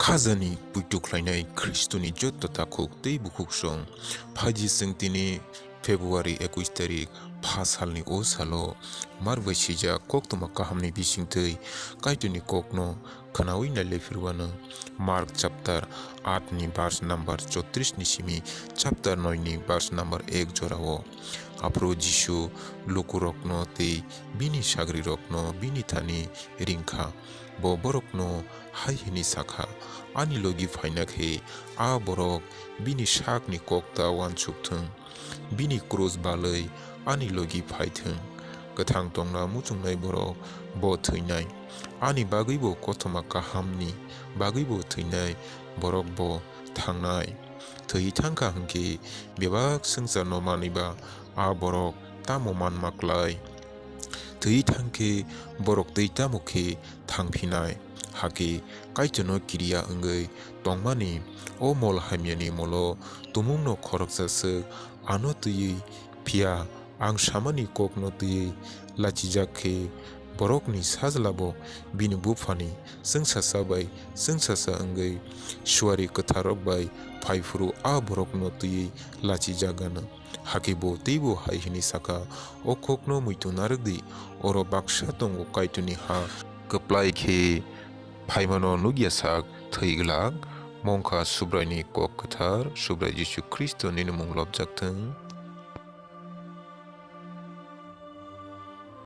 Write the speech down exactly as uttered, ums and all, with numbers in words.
Khajani puitu khlainai Khristoni joto takhuk tei bukhuksong, phaidi chwng tini February ekush tarik pha salni o salo mar bai swijak koktwma kahamni bisingtwi Kaitorni kokno khwnawi nailaiphiruanw. Mark chapter aat ni verse number chottrish ni simi chapter noi ni verse number ek jorao. Aphuru Jisu lukurokno tei bini sagrirokno bini thani ringkha. Bo borokno hai hwnwi sakha, "Ani logi phaina khe a borok bini sakni kok ta uansuk thung, bini krus balwi ani logi phai thung. Kwthang tongna muchungnai borok bo thwinai, ani bagwibo kothoma kahamni bagwibo thwinai borok bo thangnai. Thwi thangkha hwnkhe bebak swngcharno manwiba a borok tamo manma klai? Thwi thangkhe borok tei tamo khe thangphinai? Hakhe Kaitorno kiriya wngwi tongmani o mol hamyani molo tumungno khoroksa swk ano twiwi, phiya ang samani kokno twiwi lachijak khe, borokni Sajlabo bini buphani chwngsacha bai chwngsacha wngwi suari kwtharrok bai phai phuru a borokno twiwi lachijak anw." Hakhe bo teibo hai hwnwi sakha, "O kokno muitu narwk di, oro baksa tongo Kaitorni ha kwplai khe phaimano nukya sak thwi glak." Mongkha Subraini kok kwthar. Subrai Jisu Khristo nini mung lobjak thung.